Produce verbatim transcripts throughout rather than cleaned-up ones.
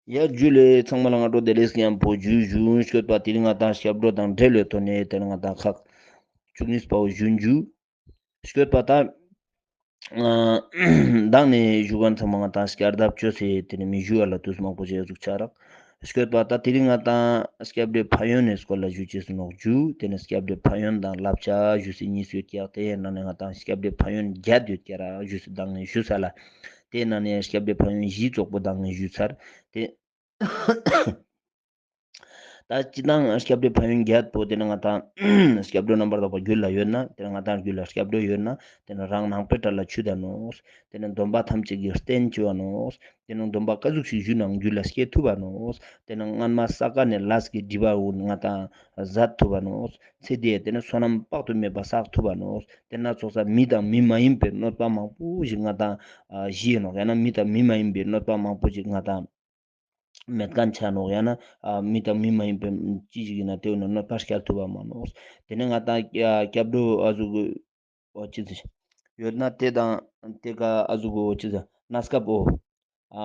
ཡ་ཇུ་ལེ། ཚང་མ་ལ་སྔ་དྲོ་བདེ་ལེགས་ཉམ་པོ་ཇུ་ཞུ། སྐྱོད་པ་དེ་རིང་ང་ཏང་སྐྱབས་འགྲོ་དང་འབྲེལ་ལོས་ཐོན་ནས་དེ་རིང་ང་ཏང་ཁག་བཅུ་གཉིས་པའོ་ཞུ་ཞུ། སྐྱོད་པ་ད་མདང་ནས་ཞུ་མཁན་ཚང་མ་ང་ཏང་སྐྱར་ལྡབ་བཅོས་སེ་དེ་ནས་མི་ཞུ་བ་ལ་དུས་མང་པོ་ཞིག་ཟུག་ཆ་རག། སྐྱོད་པ་ད་དེ་རིང་ང་ཏང་སྐྱབས་འགྲོའི་ཕན་ཡོན་ནི་སྐོར་ལ་ཞུ་ཅེས་སུ་ནོག་ཞུ། དེ་ནས་སྐྱབས་འགྲོའི་ཕན་ཡོན་དང་བསླབ་བྱ་ཞུ་སེ་གཉིས་སུ་ཡོད་ཀྱག། དེའི་ནང་ནས་ང་ཏང་སྐྱབས་འགྲོའི་ཕན་ཡོན་བརྒྱད་ཡོད་ཀྱག་ར་ཞུ་སེ་མདང་ནས་ཞུ་ཚར་ལ། དེའི་ནང་ནས་སྐྱབས་འགྲོའི་ཕན་ཡོན་བཞི་ཙོགས་པོ་མདང་ནས་ཞུ་ཚར། དེ་ད་སྤྱི་བཏང་སྐྱབས་འགྲོའི་ཕན་ཡོན་བརྒྱད་པོ་དེ་ནི་ང་ཏང་སྐྱབས་འགྲོ་རྣམ་པར་དག་པ་རྒྱུད་ལ་ཡོད་ན། དེ་ནི་ང་ཏང་རྒྱུད་ལ་སྐྱབས་འགྲོ་ཡོད་ན། དེ་ནི་རང་ནང་པའི་དགྲ་ལ་ཆུད་ད་ནོག། དེ་ནི་སྡོམ་པ་ཐམས་ཅད་ཀྱི་རྟེན་བྱེད་པ་ནོག། དེ་ནི་སྡོམ་པ་ག་ཟུག་ཞིག་ཞུ་ནའང་རྒྱུད་ལ་སྐྱེ་ཐུབ་པ་ནོག། དེ་ནི་སྔན་མ་བསགས་མཁན་ནི་ལས་ཀྱི་སྒྲིབ་པ་འོ་ང་ཏང་ཟད་ཐུབ་པ་ནོག། ཚེ་འདིའི་དེ་ནི་བསོད་ནམས་དཔག་ཏུ་མེད་པ་བསགས་ཐུབ་པ་ནོག། དེ་སྣ་ཚོགས་ས་མི་དང་མི་མ་ཡིན་པའི་གནོད་པ་མང་པོ་ཞིག་ང་ཏང་ཞི་ཡིན་ནོག། ཡང་ན་མི་དང་མི་མ་ཡིན་པའི་གནོད་པ་མང་པོ་ཞིག་ང་ཏང་མེད་མཁན་ཆ་ནོག། ཡང་ན་ཨ་མི་དང་མི་མ་ཡིན་པའི་ཅི་ཞིག་ཡིན་ན་དེ་བོ་ནི་གནོད་པ་སྐྱེལ་ཐུབ་པ་མ་ནོག། དེ་ནས་ང་ཏང་ཨ་སྐྱབས་འགྲོ་ཨ་ཟུག་གི་འོ་ཅི་ཟེར་ཡོད་ན་དེ་དང་དེ་ཀ་ཨ་ཟུག་གི་འོ་ཅི་ཟེར་གནས་སྐབས་འོ་ཨ་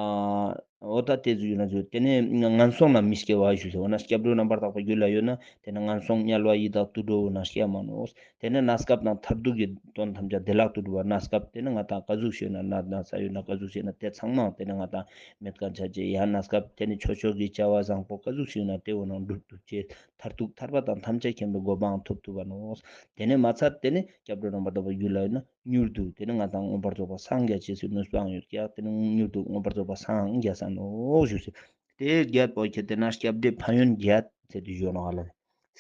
འོ་ད་དེ་ཟུག་ཡོད་ན་ཟུག། དེ་ནས་ངན་སོང་ལ་མི་སྐྱེ་བ་ཞུ་ཟེར། འོ་ན་སྐྱབས་འགྲོ་རྣམ་པར་དག་པ་རྒྱུད་ལ་ཡོད་ན་དེ་ནས་ངན་སོང་དམྱལ་བ་ཡི་དྭགས་དུད་འགྲོ་འོ་ན་སྐྱེ་མ་ནོག། དེ་ནས་གནས་སྐབས་དང་མཐར་ཐུག་གི་དོན་ཐམས་ཅད་བདེ་བླག་ཏུ་གྲུབ་པ་གནས་སྐབས། དེ་ནས་ང་ཏང་ག་ཟུག་ཞིག་ཡོད་ན་ན་ན་ས་ཡོད་ན་ག་ཟུག་ཞིག་ཡོད་ན་དེ་ཚང་མ་དེ་ནས་ང་ཏང་མེད་མཁན་ཆ་ཅེས། ཡང་གནས་སྐབས་དེ་ནས་ཆོས་ཕྱོགས་ཀྱི་བྱ་བ་བཟང་པོ་ག་ཟུག་ཞིག་ཡོད་ན་དེ་འོ་ནང་འགྲུབ་ཐུབ་ཅེས། མཐར་ཐུག་ཐར་པ་དང་ཐམས་ཅད་མཁྱེན་པའི་གོ་འཕང་ཐོབ་ཐུབ་པ་ནོག། དེ་ནས་མ་ཚད་དེ་ནས་སྐྱབས་འགྲོ་རྣམ་པར་དག་པ་རྒྱུད་ལ་ཡོད་ན་མྱུར་དུ་དེ་ནས་ང་ཏང་མངོན་པར་རྫོགས་པ་སངས་རྒྱ་ཅེས་སུ་ནུས་པའང་ཡོད་ཀྱག། དེ་ནས་མྱུར་དུ་མངོན་པར་རྫོགས་པ་སངས་རྒྱ་ས་ནོག་ཞུ་ཟེར། དེ་བརྒྱད་པོ་ཁྱེད་དེ་ན་སྐྱབས་འགྲོའི་ཕན་ཡོན་བརྒྱད་ཟེར་དུ་ཡོད་ནོག་ལ།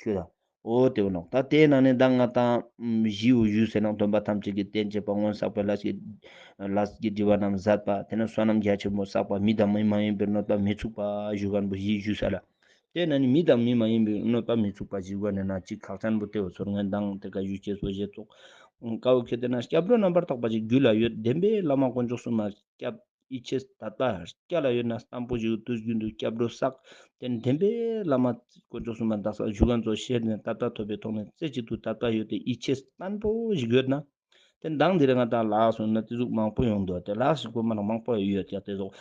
ཞུ་ད། འོ་དེ་བོ་ནོག། ད་དེའི་ནང་ནས་ད་ང་ཏང་བཞི་བོ་ཞུ་ཟེར་ན་སྡོམ་པ་ཐམས་ཅད་ཀྱི་རྟེན་བྱེད་པ། སྔོན་བསགས་པའི་ལས་ཀྱི་ལས་ཀྱི་སྒྲིབ་པ་རྣམས་ཟད་པ། དེ་ནས་བསོད་ནམས་རྒྱ་ཆེན་པོ་བསགས་པ། མི་དང་མི་མ་ཡིན་པའི་གནོད་པ་མི་ཚུགས་པ་ཞུ་མཁན་པོ་བཞི་ཞུ་ས་ལ། དེ་ནང་ནས་མི་དང་མི་མ་ཡིན་པའི་གནོད་པ་མི་ཚུགས་པ་ཞུ་མཁན་ནི་ན་གཅིག་ཁག་ཅན་པོ་དེ་བོ་ཚོར་ངན་དང་དེ་ཀ་ཞུ་ཅེས་པོ་བཞེས་ཙོག། ཀ་བོ་ཁྱེད་དེ་ན་སྐྱབས་འགྲོ་རྣམ་པར་དག་པ་ཞིག་རྒྱུད་ལ་ཡོད། བདེན་པའི་བླ་མ་དཀོན་མཆོག་གསུམ་མ་སྐྱབས་ཡིད་ཆེས་དད་པ་སྐྱ་ལ་ཡོད་ན་བརྟན་པོ་ཞིག་དུས་རྒྱུན་དུ་སྐྱབས་འགྲོ་བསགས། དེ་ནས་བདེན་པའི་བླ་མ་དཀོན་མཆོག་གསུམ་མ་དག་ས་ཞུ་མཁན་ཚོ་ཤེས་ནས་དད་པ་ཐོབ་པའི་ཐོག་ནས་རྩེ་གཅིག་ཏུ་དད་པ་ཡོད་དེ་ཡིད་ཆེས་བརྟན་པོ་ཞིག་ཡོད་ན། དེ་མདང་འདི་རེ་ང་ཏང་ལགས་སོང་ན་དེ་ཟུག་མང་པོ་ཡོང་འདུག། དེ་ལགས་ཞིག་པོ་མ་ན་མང་པོ་ཡོད་ཀྱག། དེ་ཟུག་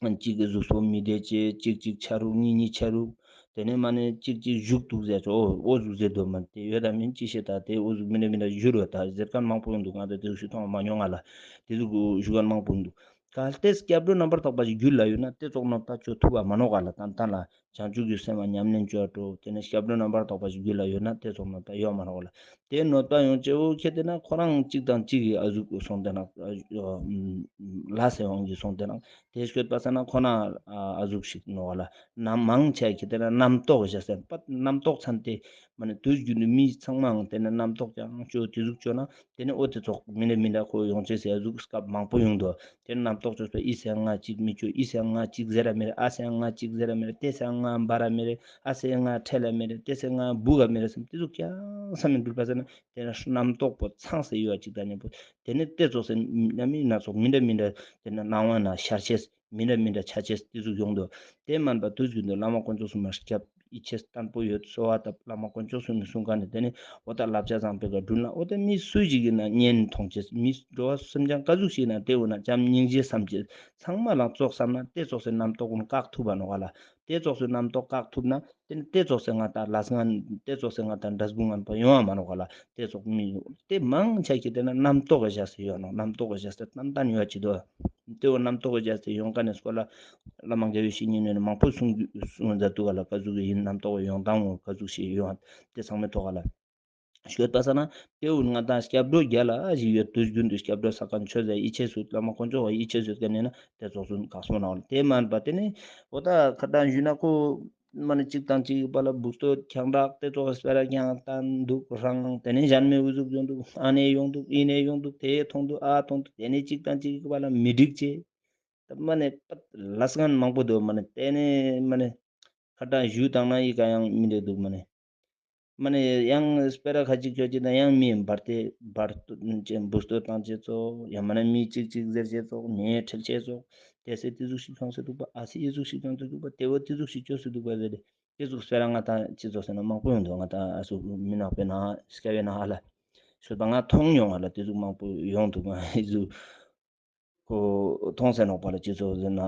གཅིག་གི་གཟུགས་པོ་མི་བདེ་ཅེས་གཅིག་གཅིག་ཆ་རུག་གཉིས་གཉིས་ཆ་རུག། དེ་ནས་མ་ནས་གཅིག་གཅིག་བཞུགས་འདུག་ཟེར་ཆོག། འོ་འོ་ཟུག་ཟེར་འདུག་མ་དེ་ཡོད་དམ་མིན་ཅི་ཤེས། ད་དེ་འོ་ཟུག་མི་འདྲ་མི་འདྲ་བཞུར་བ་ད་ཟེར་མཁན་མང་པོ་ཡོང་འདུག། ང་ད་དེ་ཟུག་ཞིག་མཐོང་བ་མ་མྱོང་ང་ལ། དེ་ཟུག་ཞུ་མཁན་མང་པོ་ཡོང་འདུག། གལ་ཏེ་སྐྱབས་འགྲོ་རྣམ་པར་དག་པ་ཞིག་རྒྱུད་ལ་ཡོད་ན་དེ་ཙོགས་གནོད་པ་ཅོ་ཐུབ་པ་མ་ནོག་ག་ལ། ཏན་ཏན་ལ་བྱང་ཆུབ་ཀྱི་སེམས་ལ་ཉམས་ལེན་ཅོ་འགྲོ། དེ་ནས་སྐྱབས་འགྲོ་རྣམ་པར་དག་པ་ཞིག་རྒྱུད་ལ་ཡོད་ན་དེ་ཙོགས་གནོད་པ་ཡོད་མ་ནོག་ག་ལ། དེ་གནོད་པ་ཡོང་ཅེས་འོ་ཁྱེད་དེ་ན་ཁོ་རང་གཅིག་དང་གཅིག་གི་ཨ་ཟུག་སོང་དེ་ན་ལ་སེ་འོང་གི་སོང་དེ་ན་དེ་སྐྱོད་པ་ས་ན་ཁོ་ན་ཨ་ཟུག་ཞིག་ནོག་ག་ལ། ནམ་མང་ཆེ་ཁྱེད་དེ་ན་རྣམ་རྟོག་བཞག་སེ་པ་རྣམ་རྟོག་ཚན་དེ་མ་ནི་དུས་རྒྱུན་དུ་མི་ཚང་མའང་དེ་ནས་རྣམ་རྟོག་ཀྱང་ཅོ་དེ་ཟུག་ཅོ་ན་དེ་ནས་འོ་དེ་ཙོགས་མི་འདྲ་མི་འདྲ་ཁོ་ཡོང་ཅེས་སེ་ཨ་ཟུག་སྐབས་མང་པོ་ཡོང་འདུག། དེ་རྣམ་རྟོག་ཅོས་པ་ཨི་སེ་ང་གཅིག་མི་ཅོ། ཨི་སེ་ང་གཅིག་ཟེར་ར་མེད། ཨ་སེ་ང་གཅིག་ཟེར་ར་མེད། དེ་སེ་ང་འབར་ར་མེད། ཨ་སེ་ང་ཁྲེལ་ལ་མེད། དེ་སེ་ང་སྦུག་ག་མེད་སམ་དེ་ཚོ་ཀྱང་བསམ་མི་འདུག་པ་ཟེར་ན་དེ་ན་རྣམ་རྟོག་པོ་ཚང་སེ་ཡོད་ཅིག་ད་ཉམ་པོ་དེ་ནས་དེ་ཚོགས་སེ་ན་མི་སྣ་ཚོགས་མི་འདྲ་མི་འདྲ་དེ་ན་སྣང་བ་ན་ཤར་ཆེས་མི་འདྲ་མི་འདྲ་ཆ་ཆེས་དེ་ཚོ་ཡོང་འདུག། དེ་མན་པ་དུས་རྒྱུན་དུ་བླ་མ་དཀོན་མཆོག་གསུམ་མ་སྐྱབས་ཡིད་ཆེས་བརྟན་པོ་ཡོད། གསོལ་བ་བཏབ། བླ་མ་དཀོན་མཆོག་གསུམ་གྱི་གསུང་བཀའ་ནི་དེ་ནི་འོ་ད་བསླབ་བྱ་བཟང་པོའི་ཀ་སྒྲུབ་ན་འོ་ད་མི་སུ་ཞིག་ཡིན་ན་གཉེན་མཐོང་ཅེས་མི་འགྲོ་བ་སེམས་ཅན་ག་ཟུག་ཞིག་ཡིན་ན་དེ་འོ་ན་བྱམས་སྙིང་རྗེ་བསམ་ཅེས་ཚང་མ་ལ་ཙོགས་བསམ་ན་དེ་ཙོགས་སེ་རྣམ་རྟོག་ཀུན་བཀག་ཐུབ་པ་ནོག་ག་ལ། དེ་ཙོགས་སེ་རྣམ་རྟོག་བཀག་ཐུབ་ན་དེ་ནི་དེ་ཙོགས་སེ་ང་ད་ལས་ངན་དེ་ཙོགས་སེ་ང་ད་འབྲས་བུ་ངན་པ་ཡོང་བ་མ་ནོག་ག་ལ། དེ་ཙོགས་མི་ཡོང་། དེ་མང་ཆེ་ཁྱེད་དེ་ན་རྣམ་རྟོག་གི་བཞག་སེ་ཡོད་ནོག། རྣམ་རྟོག་གི་བཞག་སེ་ཏན་ཏན་ཡོད་ཅི་དོ། དེ་བོ་རྣམ་རྟོག་གི་བཞག་སེ་ཡོང་ཀ་ནས་སྐོར་ལ་བླ་མ་དགེ་བའི་བཤེས་གཉེན་ནས་མང་པོ་གསུང་གསུང་མཛད་འདུག་ག་ལ། ག་ཟུག་གི་ཡིན་རྣམ་རྟོག་གི་ཡོང་སྟངས་འོ་ག་ཟུག་ཞིག་ཡོང་དེ་ཚང་མའི་ཐོག་ག་ལ་ཤོད་པ་ས་ན་དེ་བོ་ང་ད་སྐྱབས་འགྲོ་རྒྱལ་ལ་ཞིག་ཡོད། དུས་རྒྱུན་དུ་སྐྱབས་འགྲོ་ས་ཀ་ཆོས་ལ་ཡིད་ཆེས་སུ་བླ་མ་དཀོན་མཆོག་ག་ཡིད་ཆེས་སུ་ཀ་ནས་ན་དེ་ཙོགས་སུ་བཀག་སོང་ན་དེ་མན་པ་དེ་ནི་འོ་ད་ཁ་ཏང་ཞུས་ན་ཁོ་མ་ནི་གཅིག་དང་གཅིག་བར་ལ་འབུ་སྟོད་ཁྱང་བྲག་དེ་ཙོགས་སྤེ་ར་ཁྱང་བཏང་འདུག་རང་དེ་ནས་གཞན་མའི་འུ་ཟུག་ཡོང་འདུག། ཨ་ནེ་ཡོང་འདུག་ཨི་ནེ་ཡོང་འདུག། དེ་མཐོང་འདུག་ཨ་མཐོང་འདུག། དེ་ནས་གཅིག་དང་གཅིག་བར་ལ་མི་འགྲིག་ཅེས། ད་མ་ནི་པ་ལས་ངན་མང་པོ་འདུག། མ་ནི་དེ་ནས་མ་ནི་ཁ་ཏང་ཞུས་བཏང་ན་ཡི་ག་ཡང་མི་འགྲིག་འདུག། མ་ནི་མ་ནི་ཡང་སྤེ་ར་ཁ་ཅིག་ཁྱོད་ཀྱི་ན་ཡང་མི་འབར་ཏེ་འབར་སྟོད་ཅེས་འབུ་སྟོད་བཏང་ཅེས་ཙོགས། ཡང་མ་ནི་མི་གཅིག་གཅིག་ཟེར་ཅེས་ཙོགས། ནས་ཁྲེལ་ཅེས་ཙོགས། དེ་སེ་དེ་ཟུག་ཞིག་ཁྱོང་སེ་འདུག་པ། ཨ་སེ་ཨི་ཟུག་ཞིག་ཁྱོང་སེ་འདུག་པ། དེ་བོ་དེ་ཟུག་ཞིག་ཅོས་སེ་འདུག་པ་ཟེར་ཏེ། དེ་ཟུག་སྤེ་ར་ང་ད་ཅི་ཙོགས་ཟེར་ན་མང་པོ་ཡོང་འདུག། ང་ད་ཨ་སུ་མི་ནག་པའི་ནང་སྐྱ་བའི་ནང་ཨ་ལ་ཤོད་པ་ང་མཐོང་མྱོང་ཨ་ལ། དེ་ཟུག་མང་པོ་ཡོང་འདུག། ང་ཨི་ཟུག་ ཁོ་མཐོང་སེ་ནོག་པ་ལ། སྤྱི་ཚོགས་ཟེར་ན་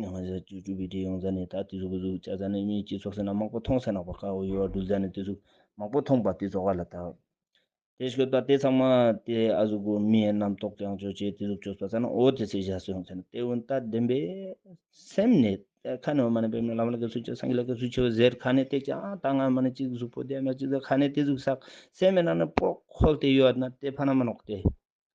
ང་ཞ་ཅུ་ཅུ་བི་ཌི་ཡོང་ཟ་ནེ་ད་ཏེ་ཟུག་གི་ཟུག་ཅ་ཟ་ནེ་མི་སྤྱི་ཚོགས་ཟེར་ན་མང་པོ་མཐོང་སེ་ནོག་པ། ཁ་བོ་ཡོ་བ་འགྲུལ་ཟ་ནེ་ཏེ་ཟུག་མང་པོ་མཐོང་པ་ཏེ་ཙོགས་ལ་ད། ཏེ་སྐྱོད་པ་ཏེ་ཚང་མ་ཏེ་ཨ་ཟུག་གི་མིའི་རྣམ་རྟོག་ཀྱང་ཅོ་ཅེས་ཏེ་ཟུག་ཅོས་པ་ས་ན་འོ་ཏེ་སེ་ཞག་སོང་ཟེར་ན་ཏེ་འོན་ཏ་བདེན་པའི་སེམས་ནེ་ཁ་ནེ་མ་ནེ་བེམ་ན་ལམ་ལ་གི་སུ་ཆེ་སངས་རྒྱས་ལ་གི་སུ་ཆེ་བོ་ཟེར་ཁ་ནེ་ཏེ་ཀྱང་ཏ་ང་མ་ནེ་ཅིག་གཟུགས་པོ་ཏེ་མ་ཅིག་ཁ་ནེ་ཏེ་ཟུག་སག་སེམས་མེ་ནང་ནེ་པོ་ཁོལ་ཏེ་ཡོད་ན་ཏེ་ཕ་ན་མ་ནོག་ཏེ།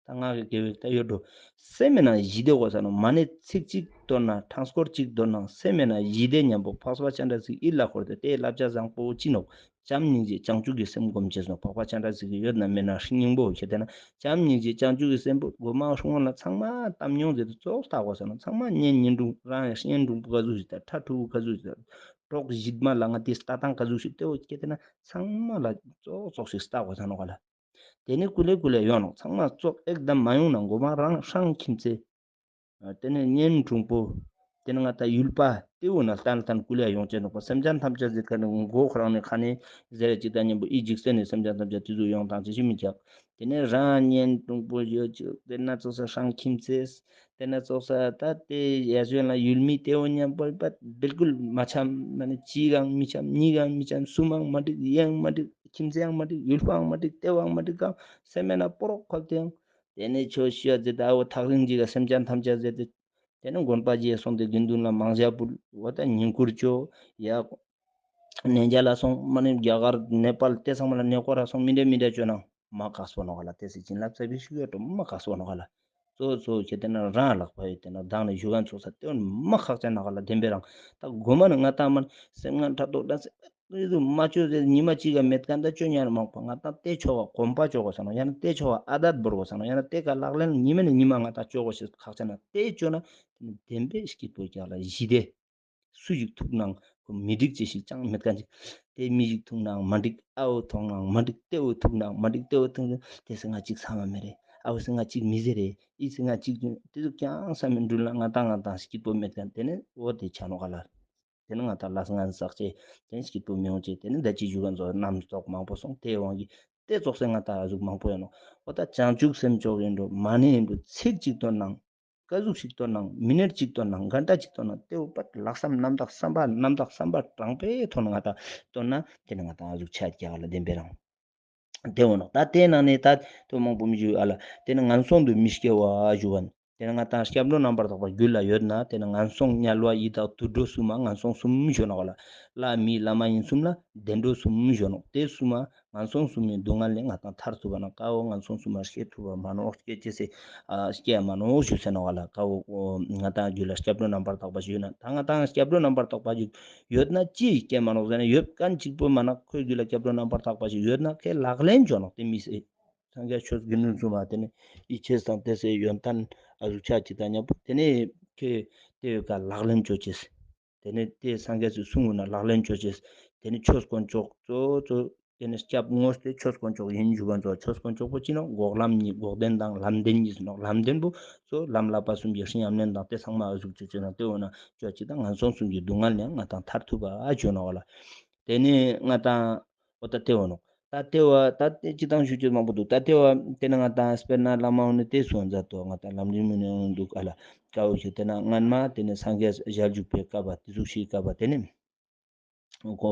ཏ་ང་གི་དགེ་བའི་ཏ་ཡོད་འགྲོ། སེམས་མེ་ནང་ཞི་བདེ་གོས་ས་ནོག། མ་ནེ་ཚིག་ཅིག་དོན་ན་ཕྲང་སྐོར་ཅིག་དོན་ན་སེམས་མེ་ནང་ཞི་བདེ་ཉམ་པོ་འཕགས་པ་སྤྱན་རས་གཟིགས་ཡིད་ལ་ཁོར་ཏེ་ཏེ་བསླབ་བྱ་བཟང་པོ་ཅི་ནོག། བྱམས་སྙིང་རྗེ་བྱང་ཆུབ་ཀྱི་སེམས་སྒོམ་ཅེས་ནོག། འཕགས་པ་སྤྱན་རས་གཟིགས་ཡོད་ན་མེད་ན་སྙིང་པོ་ཁྱེར་ཏེ་ན་བྱམས་སྙིང་རྗེ་བྱང་ཆུབ་ཀྱི་སེམས་པོ་གོ་མ་སྲུང་བ་ལ་ཚང་མ་གཏམ་མྱོང་ཟེར་ཏེ་ཙོགས་ལྟ་གོས་ས་ནོག། ཚང་མ་གཉེན་ཉེ་དྲུང་རང་གཉེན་དྲུང་པོ་ག་ཟུག་ཞིག་ཏ་ཕྲུ་གུ་ག་ཟུག་ཞིག་ཏ་གྲོགས་ཞིག་མ་ལ་ང་ཏེ་ལྟ་སྟངས་ག་ཟུག་ཞིག་ཏེ་བོ་ཁྱེར་ཏེ་ན་ཚང་མ་ལ་ཙོགས་ཙོགས་ཤིག་ལྟ་གོས་ས་ནོག་ག་ལ། ཏེ་ནེ་ཀུ་ལེ་ཀུ་ལེ་ཡོང་ནོག། ཚང་མ་ཙོགས་ཨེག་དམ་མ་ཡོང་ན་གོ་མ་རང་སྲང་ཁྱིམ་མཚེས། ཏེ་ནེ་གཉེན་དྲུང་པོ། ཏེ་ནེ་ང་ཏ་ཡུལ་པ་ཏེ་བོ་ན་ལྟན་ལྟན་ཀུ་ལེ་ཡོང་ཅེས་ནོག་པ། སེམས་ཅན་ཐམས་ཅད་ཟེར་ཁན་ནི་མགོ་ཁོ་རང་ནེ་ཁ་ནེ་ཟེར་ཅིག་ཏ་ཉམ་པོ་ཨི་འཇིག་རྟེན་ནི་སེམས་ཅན་ཐམས་ཅད་ཏེ་ཟུག་ཡོང་ཐང་ཅི་ཞིག་མི་ཁྱབ། ཏེ་ནེ་རང་གཉེན་དྲུང་པོ་ཡོད་ཅིག་ཏེ་ན་ཙོགས་ས་སྲང་ཁྱིམ་མཚེས། ཏེ་ན་ཙོགས་ས་ཏ་ཏེ་ཡ་ཞོན་ལ་ཡུལ་མི་ཏེ་བོ་ཉམ་པོ་པ་བིལ་ཀུལ་མ་འཆམ། མ་ནེ་ཅིག་གང་མི་འཆམ། ཉིས་གང་མི་འཆམ། སུམ་མང་མ་འགྲིག། ཡང་མ་འགྲིག། ཁྱིམ་མཚེས་ཡང་མ་འགྲིག། ཡུལ་པའང་མ་འགྲིག། ཏེ་བོའང་མ་འགྲིག་གང་སེམས་མེ་ན་པོ་རོག་ཁོལ་ཏེ་ཡང་། ཏེ་ནེ་ཆོས་ཤིག་ཡ་ཟེར་ཏེ་ཨ་བོ་ཐག་རིང་ཅིག་ག་སེམས་ཅན་ཐམས་ཅད་ཟེར་ཏེ། ཏེ་ནེ་དགོན་པ་ཞིག་སོང་སྟེ་དགེ་འདུན་ལ་མང་ཇ་ཕུལ། འོ་ཏ་བསྙེན་བཀུར་ཅོ་ཡ། གནས་མཇལ་ལ་སོང་། མ་ནེ་རྒྱ་གར་ནེ་པཱལ་ཏེ་ཚང་མ་ལ་གནས་སྐོར་ར་སོང་། མི་འདྲ་མི་འདྲ་ཅོ་ན་མ་ཁག་སོ་ནོག་ག་ལ། ཏེ་སེ་བྱིན་རླབས་ཚ་བི་ཞིག་ཡོད་འགྲོ་མ་ཁག་སོ་ནོག་ག་ལ། ཙོ་ཙོ་ཁྱེར་ཏེ་ན་རང་ལག་པ་ཡོད་ཏེ་ན་དང་ནེ་ཞུ་གན་ཙོགས་ས་ཏེ་བོ་མ་ཁག་ཅན་ནོག་ག་ལ། བདེན་པའི་རང་ཏ་གོ་མ་ནེ་ང་ཏ་མ་ནེ་སེམས་ངན་ཕྲག་དོག་ད་སེ། ཏེ་ཟུག་མ་ཅོ་ཟེར་ཉི་མ་ཅིག་ག་མེད་ཁན་ཏ་ཅོ་ཉན་མང་པོ་ང་ཏ་ཏེ་ཆོ་ག་གོམ་པ་ཅོ་གོས་ས་ནོག། ཡང་ན་ཏེ་ཆོ་ག་ཨ་དད་བོར་གོས་ས་ནོག། ཡང་ན་ཏེ་ཀ་ལག་ལེན་ཉི་མ་ནེ་ཉི་མ་ང་ཏ་ཅོ་གོས་ཤེས་ཁག་ཅན་ན་ཏེ་ཅོ་ན་བདེན་པའི་སྐྱིད་པོ་རྒྱག་ལ་ཞི་བདེ། སུ་ཞིག་ཐུག་ནའང་མི་འགྲིག་ཅེས་ཤིག་ཅང་མེད་ཁན་ཅིག། ཏེ་མི་ཞིག་ཐུག་ནའང་མ་འགྲིག། ཨ་བོ་ཐུག་ནའང་མ་འགྲིག། ཏེ་བོ་ཐུག་ནའང་མ་འགྲིག། ཏེ་བོ་ཐུག་ནའང་ཏེ་སེ་ང་ཅིག་ཚང་མ་མེད་རེ། ཨ་བོ་སེ་ང་ཅིག་མི་ཟེར་རེ། ཨི་སེ་ང་ཅིག་ཏེ་ཟུག་ཀྱང་བསམ་མི་འགྲུལ་ན་ང་ཏ་ང་ཏ་སྐྱིད་པོ་མེད་ཁན་ཏེ་ནེ་འོ་ཏེ་ཆ་ནོག་ག་ལ། ཏེ་ནེ་ང་ཏ་ལས་ངན་བསགས་ཅེས་ཏེ་ནེ་སྐྱིད་པོ་མི་ཡོང་ཅེས་ཏེ་ནེ་ད་ཅི་ཞུ་གན་ཙོགས་རྣམ་རྟོག་མང་པོ་སོང་། ཏེ་དབང་གིས་ཏེ་ཙོགས་སེ་ང་ཏ་ཨ་ཟུག་མང་པོ་ཡོང་ནོག། འོ་ཏ་བྱང་ཆུབ་སེམས་མཆོག་ཡིན་འགྲོ། མ་ནེ་ཡིན་འགྲོ། ཚིག་ཅིག་དོན་ནང་ཀ་ཟུག་ཞིག་དོན་ནང་མི་ནེཊ་ཅིག་དོན་ནང་གན་ཊ་ཅིག་དོན་ནང་ཏེ་བོ་པ་ལྷག་བསམ་རྣམ་དག་བསམ་པ་རྣམ་དག་བསམ་པ་དྲང་པོའི་ཐོག་ནེ་ང་ཏ་དོན་ན་ཏེ་ནེ་ང་ཏ་ཨ་ཟུག་ཆ་རྒྱག་ག་ལ་བདེན་པའི་རང་། ཏེ་བོ་ནོག། ཏ་ཏེ་ནང་ནེ་ཏ་ཏོ་མང་པོ་མི་ཞུ་ཨ་ལ། ཏེ་ནེ་ངན་སོང་དུ་མི་སྐྱེ་བ་ཞུ་བ་ནི། ཏེ་ནེ་ང་ཏང་སྐྱབས་འགྲོ་རྣམ་པར་དག་པ་རྒྱུད་ལ་ཡོད་ན་ཏེ་ནེ་ངན་སོང་དམྱལ་བ་ཡི་དྭགས་དུད་འགྲོ་གསུམ་མ་ངན་སོང་གསུམ་ཞུ་ནོག་ལ། ལྷ་མི་ལྷ་མ་ཡིན་གསུམ་ལ་བདེ་འགྲོ་གསུམ་ཞུ་ནོག། ཏེ་གསུམ་མ་ངན་སོང་གསུམ་མི་སྡུག་བསྔལ་ལས་ང་ཏང་ཐར་ཐུབ་པ་ན་ཀ་བོ་ངན་སོང་གསུམ་མ་སྐྱེ་ཐུབ་པ་མ་ནོག། སྐྱེ་ཅེས་སི་ཨ་སྐྱེ་མ་ནོག་ཞུ་ཟེར་ནོག་ལ། ཀ་བོ་ང་ཏང་རྒྱུད་ལ་སྐྱབས་འགྲོ་རྣམ་པར་དག་པ་ཞིག་ཡོད་ན་ཏ་ང་ཏང་སྐྱབས་འགྲོ་རྣམ་པར་དག་པ་ཞིག་ཡོད་ན་ཅི་སྐྱེ་མ་ནོག་ཟེར་ན་ཡོད་ཁན་གཅིག་པོ་མ་ན་ཁོའི་རྒྱུད་ལ་སྐྱབས་འགྲོ་རྣམ་པར་དག་པ་ཞིག་ཡོད་ན་ཁོས་ལག་ལེན་ཅོ་ནོག། ཏེ་མི་སེ་སངས་རྒྱས་ཆོས་དགེ་འདུན་གསུམ་མ་ཏེ་ནེ་ཡིད་ཆེས་དང་ཏེ་སེ་ཡོན་ཏན་ཨ་ཟུག་ཆ་ཅིག་དང་མཉམ་པོ་ཏེ་ནེ་ཁོས་ཏེ་ཡོད་ཀ་ལག་ལེན་ཅོ་ཅེས། ཏེ་ནེ་ཏེ་སངས་རྒྱས་སི་གསུང་ངུ་ན་ལག་ལེན་ཅོ་ཅེས། ཏེ་ནེ་ཆོས་དཀོན་མཆོག་གཙོ་གཙོ་ཏེ་ནེ་སྐྱབས་དངོས་ཏེ་ཆོས་དཀོན་མཆོག་ཡིན་ཞུ་ག་ཙོགས། ཆོས་དཀོན་མཆོག་པོ་ཅི་ནོག། འགོག་ལམ་གཉིས་འགོག་བདེན་དང་ལམ་བདེན་གཉིས་ནོག། ལམ་བདེན་པོ་གཙོ་ལམ་བསླབ་པ་གསུམ་གྱི་སྤྲིང་ཉམས་ལེན་དང་ཏེ་ཚང་མ་ཨ་ཟུག་ཅོ་ཅེས་ན་ཏེ་འོ་ན་ཅོ་ཅིག་དང་ངན་སོང་གསུམ་གྱི་སྡུག་བསྔལ་ནེ་ང་ཏང་ཐར་ཐུབ་པ་ཨ་ཅོ་ནོག་ལ། ཏེ་ནེ་ང་ཏང་འོ་ཏ་ཏེ་བོ་ནོག། ཏ་ཏེ་བོ་ཏ་ཏེ་ཅི་དང་ཞུ་ཅེས་མང་པོ་འདུག། ཏ་ཏེ་བོ་ཏེ་ནེ་ང་ཏང་དཔེར་ན་བླ་མ་འོ་ནི་ཏེ་སུ་མཛད་དོ། ང་ཏང་ལམ་རིམ་མི་ནེ་འོ་འདུག་ཨ་ལ། ཀ་བོ་ཞིག་ཏེ་ནེ་སྔན་མ་ཏེ་ནེ་སངས་རྒྱས་ཞལ་བཞུགས་པའི་སྐབས་པ་ཏེ་ཟུག་ཞིག་སྐབས་པ་ཏེ་ནེ་ཁོ་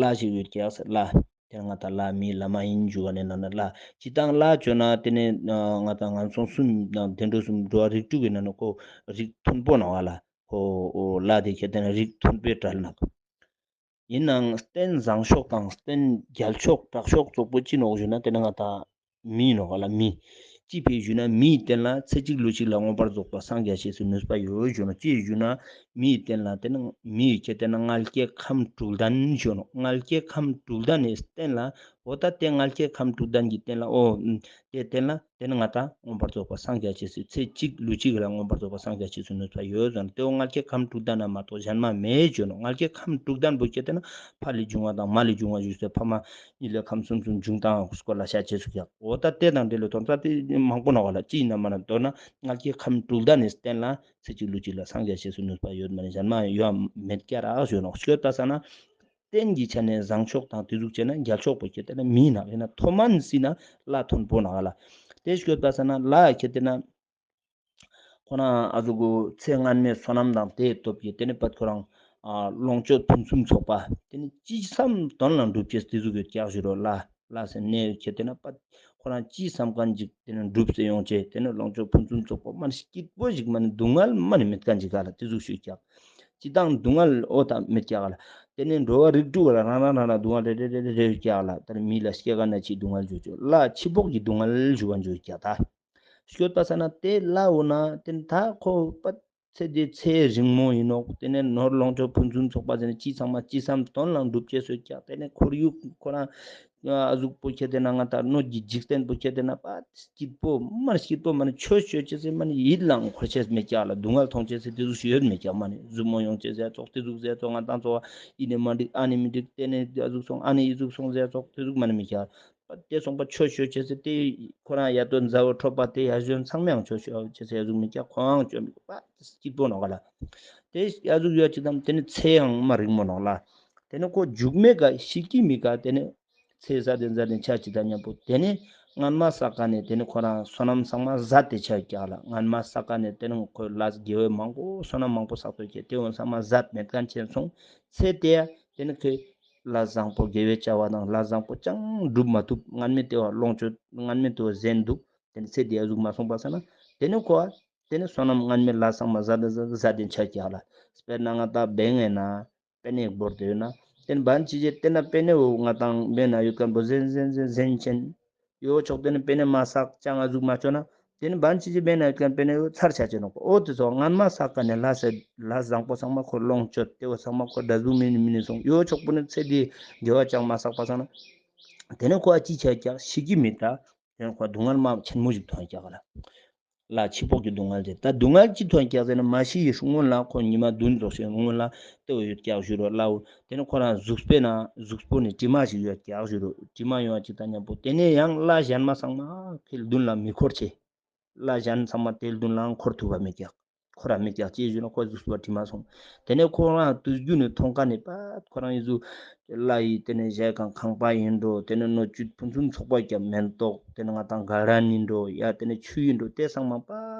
ལྷ་ཞིག་ཡོད་ཀྱག་ལྷ། ཏེ་ནེ་ང་ཏང་ལྷ་མི་ལྷ་མ་ཡིན་ཞུ་བ་ནེ་ནང་ན་ལྷ་ཅི་དང་ལྷ་ཅོ་ན་ཏེ་ནེ་ང་ཏང་ངན་སོང་གསུམ་དང་བདེ་འགྲོ་གསུམ་འགྲོ་བ་རིགས་དྲུག་གི་ནང་ནེ་ཁོ་རིགས་མཐོན་པོ་ནོག་ཨ་ལ། ཁོ་ལྷ་ཏེ་ཁྱེད་ཏེ་ནེ་རིགས་མཐོན་པོའི་གྲལ་ནོག། ཡིན་ནའང་རྟེན་བཟང་ཕྱོགས་དང་རྟེན་རྒྱལ་ཕྱོགས་དྲག་ཕྱོགས་ཙོགས་པོ་ཅི་ནོག་ཞུ་ན་ཏེ་ནེ་ང་ཏང་མི་ནོག་ལ་མི། ཅི་ཕིའ་ཞུ་ན་མིའི་རྟེན་ལ་ཚེ་གཅིག་ལུས་གཅིག་ལ་མངོན་པར་རྫོགས་པ་སངས་རྒྱ་ཅེས་སི་ནུས་པ་ཡོད་ཞུ་ནོག། ཅི་ཞུ་ན་མིའི་རྟེན་ལ་ཏེ་ནེ་མིའི་ཁྱེད་ཏེ་ནེ་མངལ་སྐྱེས་ཁམས་དྲུག་ལྡན་ཞུ་ནོག། མངལ་སྐྱེས་ཁམས་དྲུག་ལྡན་ནི་རྟེན་ལ་འོ་ཏ་ཏེ་མངལ་སྐྱེས་ཁམས་དྲུག་ལྡན་གྱི་རྟེན་ལ་འོ་ཏེ་རྟེན་ལ་ཏེ་ནེ་ང་ཏང་མངོན་པར་རྫོགས་པ་སངས་རྒྱ་ཅེས་སི་ཚེ་གཅིག་ལུས་གཅིག་ལ་མངོན་པར་རྫོགས་པ་སངས་རྒྱ་ཅེས་སི་ནུས་པ་ཡོད་ཟེར་ན་ཏེ་བོ་མངལ་སྐྱེས་ཁམས་དྲུག་ལྡན་ན་མ་གཏོགས་གཞན་མ་མེད་ཞུ་ནོག། མངལ་སྐྱེས་ཁམས་དྲུག་ལྡན་པོ་ཁྱེད་ཏེ་ནེ་ཕ་ལས་བྱུང་བ་དང་མ་ལས་བྱུང་བ་ཞུས་ཏེ་ཕ་མ་གཉིས་ལས་ཁམས་གསུམ་གསུམ་བྱུང་སྟངས་སྐོར་ལ་བཤད་ཅེས་སུ་ཀྱག། འོ་ཏ་ཏེ་དང་འབྲེལ་ལོ་དོན་ཏ་ཏེ་མང་པོ་ནོག་ལ། ཅི་ཡིན་ན་མ་ན་མདོར་ན་མངལ་སྐྱེས་ཁམས་དྲུག་ལྡན་ནི་རྟེན་ལ་ཚེ་གཅིག་ལུས་གཅིག་ལ་སངས་རྒྱ་ཅེས་སི་ནུས་པ་ཡོད་མ་ནེ་གཞན་མ་ཡོད་མེད་ཀྱ་རག་ཞུ་ནོག། སྐྱོད་པ་ས་ན་རྟེན་གྱི་ཆ་ནེ་བཟང་ཕྱོགས་དང་ཏེ་ཟུག་ཅོ་ན་རྒྱལ་ཕྱོགས་པོ་ཁྱེད་ཏེ་ནེ་མི་ནོག། ཡིན་ན་མཐོ་དམན་སི་ན་ལྷ་མཐོན་པོ་ནོག་ལ། ཏེ་སྐྱོད་པ་ས་ན་ལྷ་ཁྱེད་ཏེ་ནེ་ ཁོ་རང་ཨ་ཟུག་གི་ཚེ་སྔན་མའི་བསོད་ནམས་དང་དེའི་སྟོབས་ཀྱིས་དེ་ནས་པད་ཁོ་རང་ཨ་ལོངས་སྤྱོད་ཕུན་སུམ་ཚོགས་པ་དེ་ནས་ཅི་བསམ་དོན་ལ་འགྲུབ་ཅེས་དེ་ཟུག་ཡོད་ཀྱག་ཞུ་རོ། ལ་ལ་ཟེར་ནས་ཡོད་ཀྱག། དེ་ན་པད་ཁོ་རང་ཅི་བསམ་མཁན་ཅིག་དེ་ནས་འགྲུབ་སྟེ་ཡོང་ཅེས་དེ་ནས་ལོངས་སྤྱོད་ཕུན་སུམ་ཚོགས་པ་མ་ནི་སྐྱིད་པོ་ཞིག་མ་ནི་སྡུག་བསྔལ་མ་ནི་མེད་མཁན་ཅིག་ག་ལ་དེ་ཟུག་ཞུ་ཀྱག། ཅི་དང་སྡུག་བསྔལ་འོ་ད་མེད་ཀྱག་ལ། དེ་ནས་འགྲོ་བ་རིགས་དྲུག་ལ་རང་རང་རང་རང་སྡུག་བསྔལ་རེ་རེ་རེ་རེ་རེ་ཡོད་ཀྱག་ལ། ད་ནི་མི་ལ་སྐྱེ་རྒ་ན་འཆིའི་སྡུག་བསྔལ་ཞུ་ཅོ། ལ་འཆི་འཕོག་གི་སྡུག་བསྔལ་ཞུ་བ་འཇུག་ཀྱག་ད། སྐྱོད་པ་ས་ན་དེ་ལ་འོ་ན་དེ་ད་ཁོ་པ་ཚེ་འདི་ཚེ་རིང་མོ་ཡིན་ནོག། དེ་ནས་ནོར་ལོངས་སྤྱོད་ཕུན་སུམ་ཚོགས་པ་ཟེར་ནས་ཅི་ཚང་མ་ཅི་བསམ་དོན་ལ་འགྲུབ་ཅེས་སོ་ཀྱག། དེ་ནས་ཁོར་ཡུག་ཁོ་རང་ཨ་ཟུག་པོ་ཁྱེར་ཏེ་ན་ང་ད་སྣོད་ཀྱི་འཇིག་རྟེན་པོ་ཁྱེར་ཏེ་ན་པ་སྐྱིད་པོ་མ་ནི་སྐྱིད་པོ་མ་ནི་ཆོས་ཤོད་ཅེས་སི་མ་ནི་ཡིད་ལ་འཁོར་ཅེས་མེད་ཀྱག་ལ། སྡུག་བསྔལ་མཐོང་ཅེས་སི་དེ་ཟུག་ཤིག་ཡོད་མེད་ཀྱག། མ་ནི་ཟུག་མོ་ཡོང་ཅེས་ཟེར་ཙོགས་དེ་ཟུག་ཟེར་ཙོགས་ང་དང་ཙོགས་ཨི་ནི་མ་འགྲིག་ཨ་ནི་མི་འགྲིག། དེ་ནི་ཨ་ཟུག་སོང་ཨ་ནི་ཨི་ཟུག་སོང་ཟེར་ཙོགས་དེ་ཟུག་མ་ནི་མེད་ཀྱག། དེ་སོང་པ་ཆོས་ཤོད་ཅེས་སི་དེ་ཁོ་རང་ཡ་དོ་མཛའ་བོ་ཁྲོ་པ་དེ་ཡ་གཞོན་ཚང་མའང་ཆོས་ཤོད་ཅེས་སི་ཨ་ཟུག་མེད་ཀྱག། ཁོའང་ཆོས་མེད་ཀྱག། པ་སྐྱིད་པོ་ནོག་ལ། དེ་ཨ་ཟུག་ཡོད་ཅིག་དང་དེ་ནི་ཚེ་ཡང་མ་རིང་མོ་ནོག་ལ། དེ་ནི་ཁོ་འཇུག་མེད་ཀ་ཤི་ཀི་མི་ཀ་དེ་ནི་ཚེ་ཟད་དེ་ཟད་དེ་ཆ་ཅིག་དང་མཉམ་པོ་དེ་ནི་སྔན་མ་བསགས་ཀ་ནས་དེ་ནི་ཁོ་རང་བསོད་ནམས་ཚང་མ་ཟད་དེ་ཆ་ཀྱག་ལ། སྔན་མ་བསགས་ཀ་ནས་དེ་ནི་ཁོ་ལས་དགེ་བའི་མང་པོ་བསོད་ནམས་མང་པོ་བསགས་ཏོ་ཀྱག། དེ་འོ་ཚང་མ་ཟད་མེད་མཁན་ཆེན་སོང་། ཚེ་དེ་ཡ་དེ་ནི་ཁོས་ལས་བཟང་པོ་དགེ་བའི་བྱ་བ་དང་ལས་བཟང་པོ་ཅང་སྒྲུབ་མ་ཐུབ། སྔན་མེ་དེ་བ་ལོངས་སྤྱོད་སྔན་མེ་དེ་བ་ཟན་འདུག། དེ་ནི་ཚེ་དེ་ཡ་ཟུག་མ་སོང་པ་ས་ན་དེ་ནི་ཁོ་དེ་ནི་བསོད་ནམས་སྔན་མེ་ལས་ཚང་མ་ཟད་དེ་ཟད་དེ་ཆ་ཀྱག་ལ། དཔེར་ན་ང་ད་བེང་ངེ་ན་པེ་ནེ་བོར་ཏེ་ཡོད་ན། དེ་ནི་བན་ཅི་ཅི་དེ་ན་པེ་ནེ་འོ་ང་དང་བེ་ན་ཡོད་མཁན་པོ་ཟན་ཟན་ཟན་ཟན་ཆེན་ཡོད་ཆོག། དེ་ནི་པེ་ནེ་མ་བསགས་ཅང་ཨ་ཟུག་མ་ཆོད་ན། དེ་ནི་བན་ཅི་ཅི་བེ་ན་ཡོད་མཁན་པེ་ནེ་འོ་ཚར་ཆ་ཅེ་ནོག་པ། འོ་དེ་ཚོ་སྔན་མ་བསགས་ཀ་ནས་ལས་ལས་བཟང་པོ་ཚང་མ་ཁོ་ལོངས་སྤྱོད་དེ་བ་ཚང་མ་ཁོ་འདྲ་ཟུག་མིན་མིན་སོང་ཡོད་ཆོག་པོ་ནི་ཚེ་འདི་དགེ་བ་ཅང་མ་བསགས་པ་ས་ན། དེ་ནི་ཁོ་ཨ་ཅི་ཆ་ཀྱག་ཤི་ཀི་མི་ད། དེ་ནི་ཁོ་སྡུག་བསྔལ་མ་ཆེན་མོ་ཞིག་མཐོང་ཀྱག་ལ། ལ་འཆི་འཕོག་གི་སྡུག་བསྔལ་དེ་ད་སྡུག་བསྔལ་ཅི་མཐོང་ཀྱག་ཟེར་ན་མ་ཤི་ཡི་སྔོན་ལ་ཁོ་ཉི་མ་བདུན་ཙོགས་ཤིག་སྔོན་ལ་དེ་བོ་ཡོད་ཀྱག་ཞུ་རོ་ལ། འོ་དེ་ནི་ཁོ་རང་གཟུགས་པོའི་ན་གཟུགས་པོ་ནི་དྲི་མ་ཞིག་ཡོད་ཀྱག་ཞུ་རོ། དྲི་མ་ཡོང་བ་ཅིག་དང་མཉམ་པོ་དེ་ནས་ཡང་ལ་གཞན་མ་ཚང་མ་ཁེ་མདུན་ལ་མི་འཁོར་ཅེས། ལ་གཞན་ཚང་མ་དེ་མདུན་ལའང་འཁོར་ཐུབ་པ་མེད་ཀྱག། འཁོར་ར་མེད་ཀྱག་ཅེས་ཞུ་ན་ཁོ་གཟུགས་པོ་དྲི་མ་སོང་། དེ་ནས་ཁོ་རང་དུས་རྒྱུན་ནས་མཐོང་ཀ་ནས་པ་ཁོ་རང་ཡི་གཟུགས་ལ་ཡི་དེ་ནས་གཞལ་ཁང་ཁང་པ་ཡིན་འགྲོ། དེ་ནས་སྣོད་བཅུད་ཕུན་སུམ་ཚོགས་པ་ཀྱང་མེན་ཏོག། དེ་ནས་ང་དང་ག་ར་ནི་འགྲོ་ཡ་དེ་ནས་ཆུ་ཡིན་འགྲོ་དེ་ཚང་མ་པ་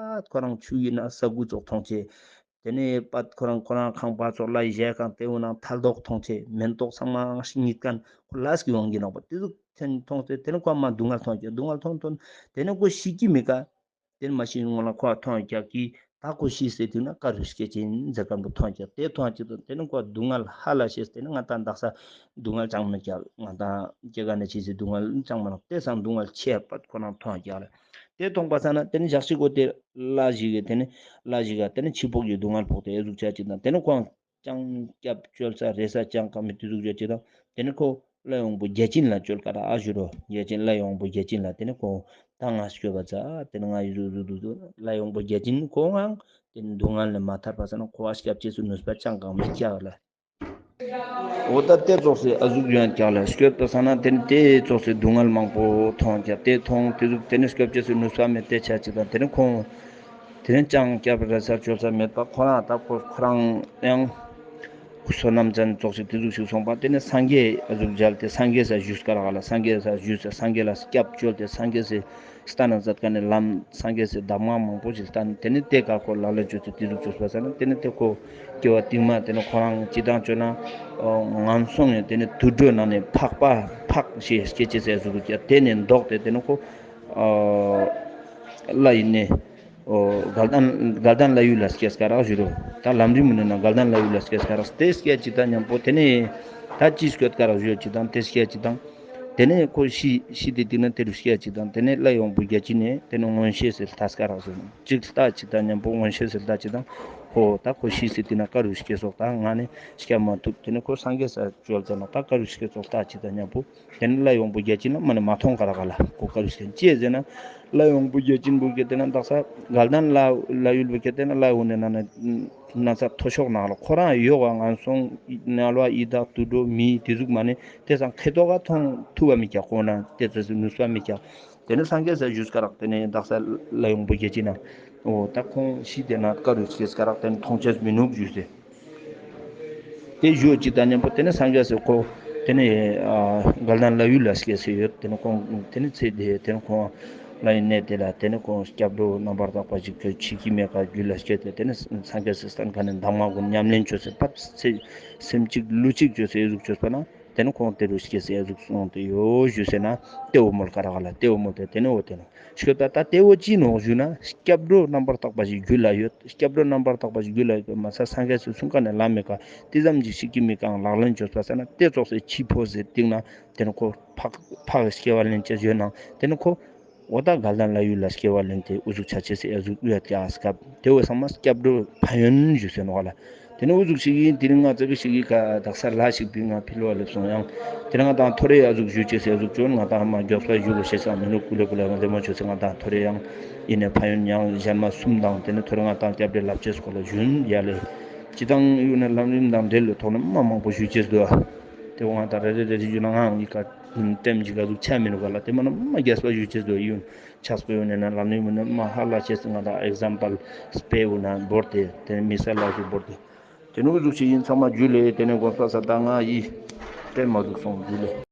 ཁོ་རང་ཆུ་ཡིན་ན་ས་ཁུ་ཙོགས་མཐོང་ཅེས། དེ་ནས་པ་ཁོ་རང་ཁོ་རང་ཁང་པ་ཙོགས་ལ་ཡི་གཞལ་ཁང་དེ་འོ་ན་ཐལ་མདོག་མཐོང་ཅེས་མེན་ཏོག་ཚང་མ་ཉིད་མཁན་ཁོ་ལས་ཀྱི་དབང་གིས་ནོག་པ། དེ་ཟུག་མཐོང་ཅེས་དེ་ནས་ཁོ་མ་སྡུག་བསྔལ་མཐོང་ཅེས་སྡུག་བསྔལ་མཐོང་མཐོང་དེ་ནས་ཁོ་ཤི་ཀི་མི་ཀ། དེ་ནས་མ་ཤི་སྔོན་ལ་ཁོ་མཐོང་ཀྱག་གི་ད་ཁོ་ཤི་སེ་དུས་ན་ཀ་རུ་སྐྱེ་ཅེས་ཡིན་ཟེར་མཁན་པོ་མཐོང་ཀྱག། དེ་མཐོང་ཅེས་དང་དེ་ནས་ཁོ་སྡུག་བསྔལ་ཧ་ལ་ཤེས། དེ་ནས་ང་དང་དག་ས་སྡུག་བསྔལ་ཅང་མེད་ཀྱག། ང་དང་སྐྱེ་རྒ་ན་འཆི་སི་སྡུག་བསྔལ་ཅང་མ་ནོག། དེ་སང་སྡུག་བསྔལ་ཆེ་བ་ཁོ་རང་མཐོང་ཀྱག་ལ། དེ་མཐོང་པ་ས་ན་དེ་ནས་ཞག་ཅིག་གོ་དེ་ལ་ཞིག་གི་དེ་ནས་ལ་ཞིག་ག་དེ་ནས་འཆི་འཕོག་གི་སྡུག་བསྔལ་ཕོག་སྟེ་ཨེ་ཟུག་ཆ་ཅིག་དང་དེ་ནས་ཁོ་ཅང་སྐྱབས་བཅོལ་ས་རེ་ས་ཅང་ཀ་མི་དེ་ཟུག་ཡོད་ཅིག་དང་དེ་ནས་ཁོ་ལྷ་ཡོང་པོ་བརྒྱ་བྱིན་ལ་བཅོལ་ཀ་ར་ཨ་ཞུ་རོ། བརྒྱ་བྱིན་ལྷ་ཡོང་པོ་བརྒྱ་བྱིན་ལ་དེ་ནས་ཁོ་ད་ང་སྐྱོབ་པ་ཙ་དེ་ནས་ང་ཡི་ཟུག་ཟུག་ཟུག་ཟུག་ལྷ་ཡོང་པོ་བརྒྱ་བྱིན་ཁོ་ངང་དེ་ནས་སྡུག་བསྔལ་ནས་མ་ཐར་པ་ས་ན་ཁོ་ཨ་སྐྱབས་བཅོལ་སུ་ནུས་པ་ཅང་ཀ་མི་སྐྱ་ལ། འོ་ད་དེ་ཙོགས་སེ་ཨ་ཟུག་ཡོང་ཀྱག་ལ་སྐྱོབ་པ་ས་ན་དེ་ནས་དེ་ཙོགས་སེ་སྡུག་བསྔལ་མང་པོ་མཐོང་ཀྱག། དེ་མཐོང་དེ་ཟུག་དེ་ནས་སྐྱོབ་བཅོལ་སུ་ནུས་པ་མེད་དེ་ཆ་ཅིག་དང་དེ་ནས་ཁོ་དེ་ནས་ཅང་སྐྱབས་རེ་ས་བཅོལ་ས་མེད་པ་ཁོ་རང་ད་ཁོ་ཁོ་རང་ཡང་བསོད་ནམས་ཅན་ཙོགས་ཤིག་དེ་ཟུག་ཞིག་སོང་པ་དེ་ནས་སངས་རྒྱས་ཨ་ཟུག་མཇལ་ཏེ་སངས་རྒྱས་ས་ཞུས་ཀ་རག་ལ། སངས་རྒྱས་ས་ཞུས་ས་སངས་རྒྱས་ལ་སྐྱབས་བཅོལ་ཏེ་སངས་རྒྱས་སི་སྟན་ན་མཛད་ཀ་ནས་ལམ་སངས་རྒྱས་སི་གདམས་ངག་མང་པོ་ཞིག་སྟན། དེ་ནས་དེ་ཀ་ཁོ་ལ་ལ་བཅོལ་ཏེ་དེ་ཟུག་བཅོས་པ་ས་ན་དེ་ནས་དེ་ཁོ་སྐྱེ་བ་རྟིང་མ་དེ་ནས་ཁོ་རང་ཅི་དང་བཅོས་ན་ངན་སོང་ཡང་དེ་ནས་དུད་འགྲོའི་ནང་ནས་འཕགས་པ་འཕགས་ཞེས་སྐྱེ་ཅེས་ཟེར་ཟུག་ཀྱག། དེ་ནས་ལྡོག་སྟེ་དེ་ནས་ཁོ་ལྷ་ཡིན་ནས། འོ་དགའ་ལྡན་དགའ་ལྡན་ལྷ་ཡུལ་ལ་སྐྱེས་ཀ་རག་ཞུ་རོ། ད་ལམ་རིམ་མི་ནུས་ན་དགའ་ལྡན་ལྷ་ཡུལ་ལ་སྐྱེས་ཀ་རག། དེ་སྐྱེ་ཅིག་དང་མཉམ་པོ་དེ་ནས་ད་ཅི་སྐྱོད་ཀ་རག་ཞུ་ཅིག་དང་དེ་སྐྱེ་ཅིག་དང་། དེ་ནས་ཁོ་ཤི་ཤི་དེ་དེ་ན་དེ་རུ་སྐྱེ་ཅིག་དང་དེ་ནས་ལྷ་ཡོང་པོ་བརྒྱ་བྱིན་ནས་དེ་ནས་མངོན་ཤེས་སི་ལྟས་ཀ་རག་ཞུ་རོ། ཅིག་ལྟ་ཅིག་དང་མཉམ་པོ་མངོན་ཤེས་སི་ལྟ་ཅིག་དང་། ཧོ་ད་ཁོ་ཤི་སི་དེ་ན་ཀ་རུ་སྐྱེ་སོག་ད་ང་ནི་སྐྱེ་མ་ཐུབ། དེ་ནས་ཁོ་སངས་རྒྱས་ས་བཅོལ་ཙ་ན་ད་ཀ་རུ་སྐྱེ་སོག་ལྟ་ཅིག་དང་མཉམ་པོ། དེ་ནས་ལྷ་ཡོང་པོ་བརྒྱ་བྱིན་ལ་མ་ནི་མ་མཐོང་ཀ་རག་ག་ལ། ཁོ་ཀ་རུ་སྐྱེ་ཅི་ཟེར་ན། ལྷ་ཡོང་པོ་བརྒྱ་བྱིན་པོ་གི་དེ་ན་དག་ས་དགའ་ལྡན་ལྷ་ལྷ་ཡུལ་པོ་གི་དེ་ན་ལྷ་ཡོང་ནས་ན་ན་ན་ཚ་མཐོ་ཤོས་ནང་ལ་ཁོ་རང་ཡོག་ག་ངན་སོང་ནང་ལ་ཡི་དྭགས་དུད་འགྲོ་མི་དེ་ཟུག་མ་ནི་དེ་སང་ཁེ་ཏོག་ག་མཐོང་ཐུབ་པ་མི་ཀྱག། ཁོ་ན་དེ་ཚོ་ནུས་པ་མི་ཀྱག། དེ་ནས་སངས་རྒྱས་ས་ཞུས་ཀ་རག། དེ་ནས་དག་ས་ལྷ་ཡོང་པོ་བརྒྱ་བྱིན་ན། འོ་ད་ཁོང་ཤི་དེ་ན་ཀ་རུ་སྐྱེས་ཀ་རག། དེ་ནས་མཐོང་ཆས་མི་ནུག་ཞུས་ཏེ། དེ་ཞུ་ཅིག་དང་མཉམ་པོ་དེ་ནས་སངས་རྒྱས་སི་ཁོ་དེ་ནས་ཨ་དགའ་ལྡན་ལྷ་ཡུལ་ལ་སྐྱེས་སེ་ཡོད། དེ་ནས་ཁོང་དེ་ནས་ཚེ་དེ་དེ་ནས་ཁོང་ ལ་ཡིན་ནས་དེ་ལ་དེ་ནི་ཁོང་སྐྱབས་འགྲོ་རྣམ་པར་དག་པ་ཞིག་ཁྱོད་ཆིག་གི་མེད་ཀ་རྒྱུད་ལ་སྐྱེས་ཏེ་དེ་ནི་སངས་རྒྱས་སི་སྟན་ཁ་ནས་གདམས་ངག་གུན་ཉམས་ལེན་བཅོས་སེ་ཕར་སེམས་གཅིག་ལུས་གཅིག་བཅོས་སེ་ཨེ་ཟུག་བཅོས་པ་ན་དེ་ནི་ཁོང་དེ་རུ་སྐྱེས་སེ་ཨེ་ཟུག་སོང་སྟེ་ཡོད་ཞུས་སེ་ན་དེ་འོ་མོལ་ཀ་ར་ག་ལ་དེ་འོ་མོལ་ཏེ་དེ་ནི་འོ་དེ་ནོ་ཤོད་ད་ད་དེ་འོ་ཅི་ནོ་ཞུ་ན་སྐྱབས་འགྲོ་རྣམ་པར་དག་པ་ཞིག་རྒྱུད་ལ་ཡོད། སྐྱབས་འགྲོ་རྣམ་པར་དག་པ་ཞིག་རྒྱུད་ལ་ཡོད་པ་མ་ཚད་སངས་རྒྱས་སི་གསུང་ཁ་ནས་ལམ་མེད་ཀ་དེ་ཙམ་ཞིག་ཤེས་ཀྱི་མེད་ཀའང་ལག་ལེན་བཅོས་པ་ཟེར་ན་དེ་ཙོགས་སེ་ཕྱི་ཕོ་ཟེར་སྟེང་ན་དེ་ནི་ཁོ་ཕག་ཕག་སྐྱེ་བ་ལེན་ཅེས་ཡོད་ནང་དེ་ནི་ཁོ་འོ་ད་དགའ་ལྡན་ལྷ་ཡུལ་ལ་སྐྱེ་བ་ལེན་ཏེ་འུ་ཟུག་ཆ་ཅེས་སི་ཨེ་ཟུག་ཡོད་ཀྱག་སྐབས་དེ་འོ་ཚང་མ་སྐྱབས་འགྲོ་ཕན་ཡོན་ཞུས་སེ་ནོག་ལ། དེ་ནི་འུ་ཟུག་ཞིག་ཡིན་དེ་རིང་ང་ཙི་གི་ཞིག་གི་ཀ་དག་ས་ལ་ཞིག་པི་ང་ཕི་ལོ་ལེབ་སོང་ཡང་དེ་རིང་ང་དང་ཐོ་རེ་ཨ་ཟུག་ཞུ་ཅེས་སི་ཨ་ཟུག་ཅོ་ང་དང་མ་མགྱོགས་པ་ཞུ་གོ་ཤེས་ས་མི་ནུག་ཀུ་ལེ་ཀུ་ལེ་ང་ལེ་མོ་ཅོས་སེ་ང་དང་ཐོ་རེ་ཡང་ཡིན་ནས་ཕན་ཡོན་ཡང་གཞན་མ་གསུམ་དང་དེ་ནི་ཐོ་རེ་ང་དང་སྐྱབས་འགྲོ་ལབ་ཅེས་སྐོར་ལ་ཞུན་ཡ་ལེ། སྤྱི་བཏང་ཡུལ་ནི་ལམ་རིམ་དང་འབྲེལ་ལོ་ཐོག་ནི་མ་མང་པོ་ཞུ་ཅེས་འདུག་དེ་འོ་ང་དང་རེ་རེ་རེ་རེ་ཞུ་ན་ང་ཡི་ཀ་ཏེམ་ཅིག་ག་ཟུག་ཆ་མི་ནུག་ག་ལ་དེ་མ་ན་མ་རྒྱས་པ་ཞུ་ཅེས་འདུག་ཡུན་ཆགས་པའི་འོ་ནས་ན་ལ་ནི་མི་ནི་མ་ཧ་ལ་ཅེས་ང་དང་ཨེག་ཛམ་པལ་སྤེ་འོ་ན་བོར་ཏེ་དེ་ནི་མི་ས་ལ་ཞུ་བོར་ཏེ་དེ་ནི་འུ་ཟུག་ཅིག་ཡིན་ཚང་མ་རྒྱུད་ལས་དེ་ནི་དགོངས་པ་ས་ད་ང་ཡི་སྤེ་མ་ཟུག་སོང་རྒྱུད་ལས།